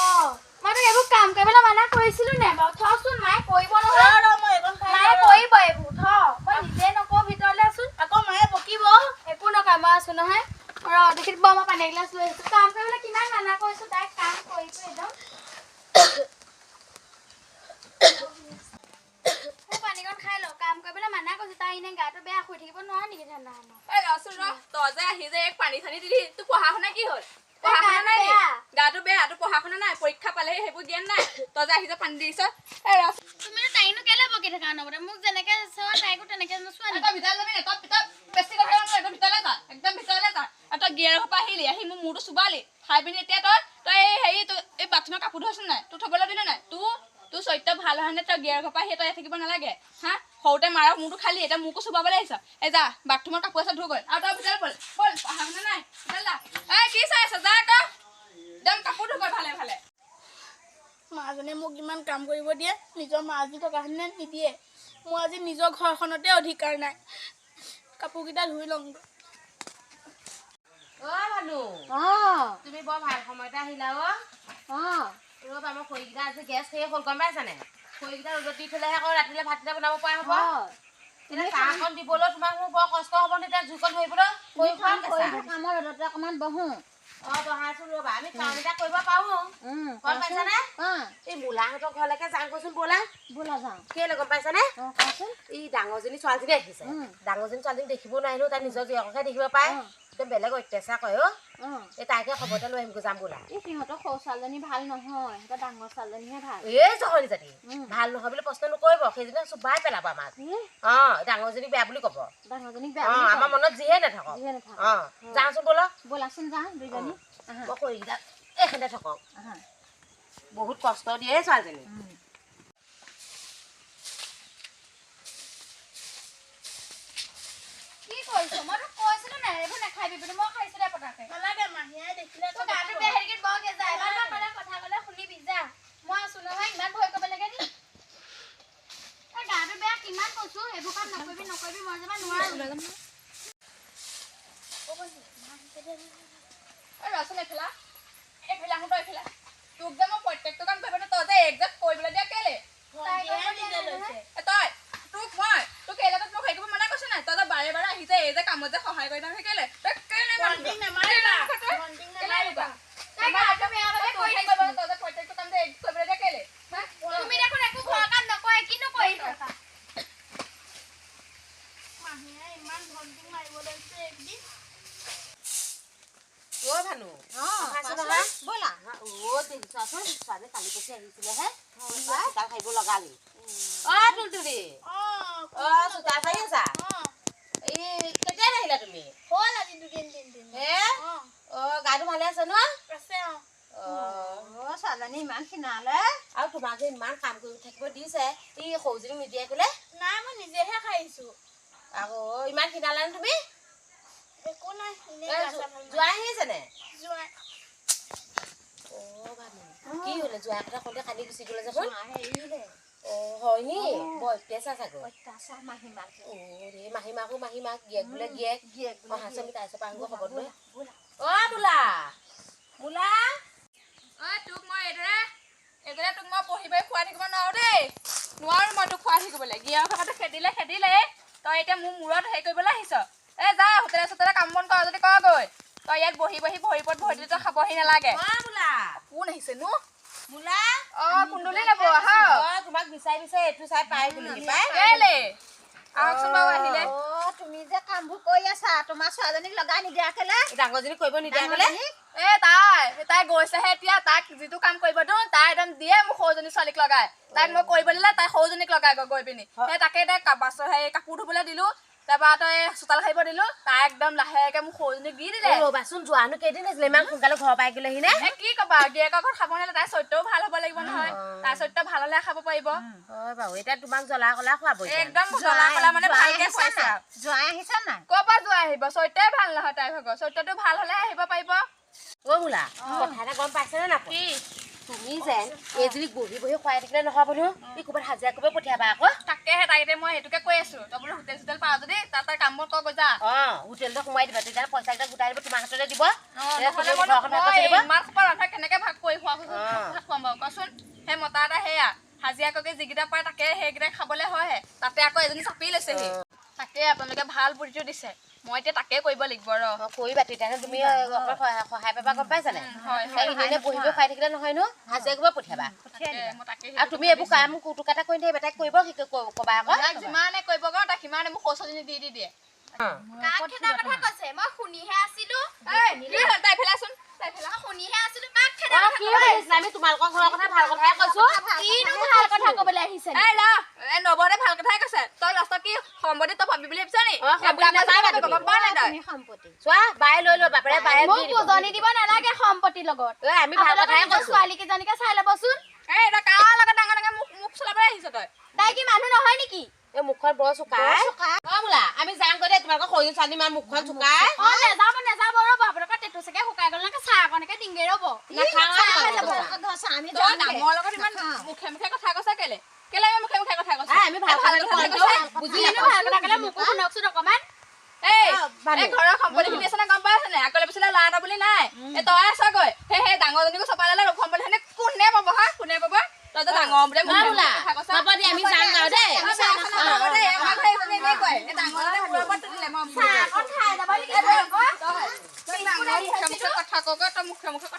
মই তোক এইবোৰ কাম কৰিবলৈ মানা কৰিছিলো নাই বাৰু? থচোন, মায়ে কৰিব নহয়। ৰ, মই এইকণ খাই মায়ে লওঁ। কৰিব এইবোৰ, থ। মই নিজে নকওঁ, ভিতৰলৈ আছোন। আকৌ মায়ে বকিব। একো নকয়, মই আছো নহয়। ৰ, দেখি ব, মই পানী এগিলাচ লৈ আহিছো। কাম কৰিবলৈ কিমান মানা কৰিছো তাইক, কাম কৰি কৰি একদম। মোৰ পানীকণ খাই লওঁ। কাম কৰিবলৈ মানা কৰিছো তাই, এনেই গাটো বেয়া, শুই থাকিব নোৱাৰা নেকি ঠাণ্ডা? এই ৰচোন ৰ, তই যে আহি যে এক পানী চানী দিলি, তোৰ পঢ়া শুনা কি হ'ল? পঢ়া শুনা নাই নি? গাটো বেয়া, তোৰ পঢ়া শুনা নাই, পৰীক্ষা পালেহি, সেইবোৰ জ্ঞান নাই। তই যে আহি যে পানী দিছ, এই ৰচোন। তুমিনো তাইনো কেলে বকি থাকা অনবৰতে? মোক যেনেকে চোৱা, তাইকো তেনেকে নোচোৱা নেকি? তই ভিতৰলৈ যাবি নে? তই বেছি কথা ক'ব নোৱাৰি, তই ভিতৰলৈ যা, একদম ভিতৰলৈ যা। আৰু তই গিয়েৰৰ পৰা আহিলি, আহি মোৰ মূৰটো চুবালি খাই পিনি। এতিয়া তই এই হেৰি, তই এই বাথৰুমৰ কাপোৰ ধুইছ নাই? তোৰ থবলৈ দিলো নাই? তোৰ চৰিত্ৰ ভাল হয় নে? তই গিয়েৰৰ পৰা আহি তই ইয়াত থাকিব নালাগে। হা, সৰুতে মাৰক মূৰটো খালি, এতিয়া মোকো চুবাবলৈ আহিছ। এই যা, বাথৰুমৰ কাপোৰ আছে ধুগৈ। আৰু তই ভিতৰলৈ ব'ল, ব'ল, পঢ়া শুনা নাই, ভিতৰলৈ যা। এই কি চাই আছ? যা আকৌ, একদম কাপোৰ ধুগৈ ভালে ভালে। মাজনীয়ে মোক ইমান কাম কৰিব দিয়ে, নিজৰ মাজনী থকাহেঁতেনে নিদিয়ে। মোৰ আজি নিজৰ ঘৰখনতে অধিকাৰ নাই। কাপোৰকেইটা ধুই লওঁগৈ। অ ভানু, তুমি বৰ ভাল সময়তে আহিলা অ। ৰ'বা, মই খৰিকেইটা, আজি গেছ শেষ হ'ল, গম পাইছানে? খৰিকেইটা ৰ'দত দি থ'লেহে আকৌ ৰাতিলৈ ভাতকেইটা বনাব পৰা হ'ব। তেতিয়া চাহকণ দিবলৈ তোমাক মোৰ বৰ কষ্ট হ'ব নহয়, তেতিয়া জুইকণ ধৰিবলৈ। খৰি খোৱা কেঁচা। কামৰ ৰ'দতে অকণমান বহোঁ। অ বহাচোন, ৰ'বা, আমি কাম এটা কৰিব পাৰোঁ, গম পাইছানে? এই মূলাহঁতৰ ঘৰলৈকে যাওঁ কৈচোন, ব'লা। ব'লা যাওঁ। কেলে গম পাইছানে? অ, কোৱাচোন। এই ডাঙৰজনী ছোৱালীজনী আহিছে। ডাঙৰজনী ছোৱালীজনী দেখিব নোৱাৰিলো, তাই নিজৰ জীয়েককে দেখিব পায়, একদম বেলেগ অত্যাচাৰ কৰে অ। এই তাইকে খবৰ এটা লৈ আহিমগৈ, যাম ব'লা। এই সিহঁতৰ সৰু ছোৱালীজনী ভাল নহয়, সিহঁতৰ ডাঙৰ ছোৱালীজনীহে ভাল। এই জহনী জাতি, ভাল নহয় বুলি প্ৰশ্ন নকৰিব, সেইজনী চোবাই পেলাব আমাক। অ ডাঙৰজনীক বেয়া বুলি ক'ব। ডাঙৰজনীক বেয়া অ বুলি। আমাৰ মনত যিহে নাথাকক। যিহে নাথাকক। অ যাওঁচোন ব'লক। ব'লাচোন যাওঁ দুইজনী, আহা। মই খৰিকেইটা এইখিনিতে থাকক। আহা। বহুত কষ্ট দিয়ে ছোৱালীজনী। কি কৰিছ? মই তোক কৈছিলো নাই এইবোৰ নাখাবি বুলি? মই খাইছো দে পটাকে। নালাগে, মাহীয়ে দেখিলে। তোৰ গাটো বেয়া, হেৰিকে বৰকে যা। এবাৰ মই ক'লে, কথা ক'লে শুনিবি, যা। মই আছো নহয়, ইমান ভয় কৰিব লাগে নি? তই গাটো বেয়া, কিমান কৈছো এইবোৰ কাম নকৰিবি নকৰিবি, মই যাব নোৱাৰো। এই ৰচোন, এইফালে এইফালে আহোঁ, তই এইফালে। তোক যে মই প্ৰত্যেকটো কাম কৰিব, তই যে একজাক্ট কৰিবলৈ দিয়া কেলে? ভণ্টিয়ে নিজে লৈছে। এ তই, তোক মই তোক এই লগত মোক হেৰি কৰিব মানা কৈছো নাই? তই যে বাৰে বাৰে আহি যে এই যে কামত যে সহায় কৰি থাক, কেলে তই? কেলে মানুহ? ভণ্টিক নামাৰিবা, ভণ্টিক নামাৰিবা। তাই গাটো বেয়া বাবে কৰি দিছো। তই যে প্ৰত্যেকটো কাম যে কৰিবলৈ দিয়া কেলে, হা? তুমি দেখোন একো ঘৰৰ কাম নকৰে, কিনো কৰি থাকা? মাহীয়ে ইমান ভণ্টিক মাৰিব লৈছে একদিন। অ ভানু, আহাচোন, আহা। ব'লা। অ দেখিছাচোন, ছোৱালী কালি পৰহি আহিছিলেহে, চোতাল সাৰিব লগালি। অ তুলতুলি। অ। অ চোতাল সাৰি আছা? অ। এই কেতিয়া আহিলা তুমি? হ'ল আজি দুদিন তিনদিন। হে? অ। অ গাটো ভালে আছে ন? আছে অ। অ। অ ছোৱালীজনী ইমান ক্ষীণালে। আৰু তোমাক যে ইমান কাম কৰি থাকিব দিছে, এই সৰুজনীক নিদিয়ে কেলে? নাই, মই নিজেহে খাইছো। আকৌ ইমান ক্ষীণালা নে তুমি? একো নাই, এনেই এ, গা চা ভাল নাই। জোঁৱাই আহিছেনে? জোঁৱাই। অ ভানু, কি হ'লে? জোঁৱাই কথা কওঁতে কান্দি গুচি গ'লে দেখোন। হেৰিলে। অ হয় নি? বৰ অত্যাচাৰ চাগৈ। অত্যাচাৰ মাহীমাক। অ ৰে, মাহীমাকো মাহীমাক, গিয়েক বোলে গিয়েক। গিয়েক বোলে। অহাচোন, আমি তাইৰ ওচৰৰ পৰা আহোঁগৈ খবৰ লৈ। ব'লা। অ মূলা, মূলা। ঐ, তোক মই এইদৰে এইদৰে তোক মই পঢ়ি পঢ়ি খুৱাই থাকিব নোৱাৰো দেই, নোৱাৰো মই তোক খুৱাই থাকিবলৈ। গিয়েকৰ ভাগতো খেদিলে খেদিলে, তই এতিয়া মোৰ মূৰত হেৰি কৰিবলৈ আহিছ। এ যা, হোটেলে চোটেলে কাম বন কৰ যদি কৰগৈ। তই ইয়াত বহি বহি ভৰি ওপৰত ভৰি দিলে তই খাবহি নালাগে। অ মূলা। কোন আহিছে নো? মূলা। অ কুন্দুলি নবৌ, আহা। অ তোমাক বিচাৰি বিচাৰি এইটো চাই পাই গ'লোহি পাই। কেলে আহকচোন বাৰু, আহিলে। অ তুমি যে কামবোৰ কৰি আছা, তোমাৰ ছোৱালীজনীক লগাই নিদিয়া কেলে? ডাঙৰজনী কৰিব নিদিয়া কেলে? ডাঙৰজনীক? এ তাই গৈছেহে এতিয়া। তাক যিটো কাম কৰিব দিওঁ, তাই একদম দিয়ে মোক সৰুজনী ছোৱালীক লগাই। তাইক মই কৰিব দিলে তাই সৰুজনীক লগাই গৈ পিনি। সেই তাকে এতিয়া বাছ সেই কাপোৰ ধুবলৈ দিলো, তাৰপৰা তই চোতাল সাৰিব দিলো, তাই একদম লাহেকে মোক সৰুজনীক দি দিলে। অ, ৰ'বাচোন, যোৱানো কেইদিন হৈছিলে, ইমান সোনকালে ঘৰ পাই গ'লেহি নে? এ কি ক'বা, গিৰিয়েকৰ ঘৰত খাব নোৱাৰিলে তাইৰ চৰিত্ৰও ভাল হ'ব লাগিব নহয়। তাইৰ চৰিত্ৰ ভাল হ'লে খাব পাৰিব। হয় বাৰু, এতিয়া তোমাক জ্বলা কলা খুৱাব এতিয়া। একদম জ্বলা কলা মানে জোঁৱাই ভালকে আহিছে খুৱাইছে নাই? আৰু। জোঁৱাই আহিছে নাই? ক'ৰ পৰা জোঁৱাই আহিব? চৰিত্ৰই ভাল নহয় তাইৰ ভাগৰ। চৰিত্ৰটো ভাল হ'লে আহিব পাৰিব। অ মূলা, কথা এটা গম পাইছেনে নাপায়? কি? তুমি যেন এইজনীক বহি বহি খুৱাই থাকিলে নহ'ব নহয়, এই ক'ৰবাত হাজিৰা কৰিব পঠিয়াবা আকৌ। তাকেহে, তাইতে মই সেইটোকে কৈ আছো। তই বোলো হোটেল চোটেল পাৱ যদি তাত তাই কাম বন কৰ যা। অ হোটেলতে সোমাই দিবা, তেতিয়া পইচা কেইটা গোটাই দিব, তোমাৰ হাততে দিব। অ, তেতিয়া নহ'লে তুমি মই ঘৰখন ভালকৈ চলিব। ইমান সোপা ৰন্ধা কেনেকে ভাগ কৰি খোৱা খুৱাম বাৰু কচোন? সেই মতা এটা সেয়া হাজিৰা কৰিকে যিকেইটা পায় তাকে সেইকেইটা খাবলৈ হয়হে, তাতে আকৌ এজনী চাপি লৈছেহি। তাকে আপোনালোকে ভাল বুদ্ধিটো দিছে, মই এতিয়া তাকে কৰিব লাগিব। ৰ কৰিবা, তেতিয়াহ'লে তুমি অকণমান সহায় পাবা, গম পাইছানে? হয়। এনেই বহি বহি খাই থাকিলে নহয় নো, হাজিৰা কৰিব পঠিয়াবা। আৰু তুমি এইবোৰ কাম কুটুকাটা কৰি নাথাকিবা, তাইক কৰিব ক'বা আকৌ। যিমানে কৰিব কওঁ তাক সিমানে মোক সৰু দি দি দিয়ে। কথা কৈছে, মই শুনিহে আছিলো। তাই ফেলাচোন, তাই ফেলা। শুনিহে আছিলো। কাক কি আমি তোমালোকৰ ঘৰৰ কথা ভাল কথাই কৈছো। কিনো ভাল কথা কবলৈ আহিছে? এই ল, এই নবৌহঁতে ভাল কথাই কৈছে। তই লাষ্টত কি সম্পত্তি তই পাবি বুলি ভাবিছ নি? চোৱা, বায়ে লৈ লোৱা, বাপেৰে বায়ে মোক বুজনি দিব নালাগে সম্পত্তিৰ লগত। আমি ভাল কথাই কৈছো। ছোৱালী কেইজনীকে চাই ল'বচোন। এই তই কাৰ লগত ডাঙৰ ডাঙৰ মুখ মুখ চলাবলৈ আহিছ তই? তাই কি মানুহ নহয় নেকি? এই মুখখন বৰ চোকাই। অ বোলা, আমি যামগৈ দেই। তোমালোকৰ সৰু ছোৱালী ইমান মুখখন চোকাই। অ নেযাব নেযাব, ৰ'ব, আপোনালোকৰ টেটু চাগে শুকাই গ'ল নেকি? চাহ অকণকে দিংগে ৰ'ব। তই ডাঙৰ লগত ইমান মুখে মুখে কথা কৈছ কেলে? কেলে ইমান মুখে মুখে কথা কৈছ? আমি ভাল কথা বুজি ভাল কথা ক'লে মোকো শুনকচোন অকণমান। এই ঘৰৰ সম্পত্তিখিনি আছে নে গম পাইছ নাই? আগলে পিছলে ল'ৰা এটা বুলি নাই, এই তই আছগৈ। সেই সেই ডাঙৰজনীকো চপাই ল'লে সম্পত্তিখিনি কোনে পাব? হা, কোনে পাব? তই যে ডাঙৰ বোলে কথা কৈছ। হ'ব দে, আমি যাওঁ যাওঁ দেই। চাহ অকণ খাই যাব নেকি? তই মুখে মুখে কথা কগৈ, তই মুখে মুখে কথা।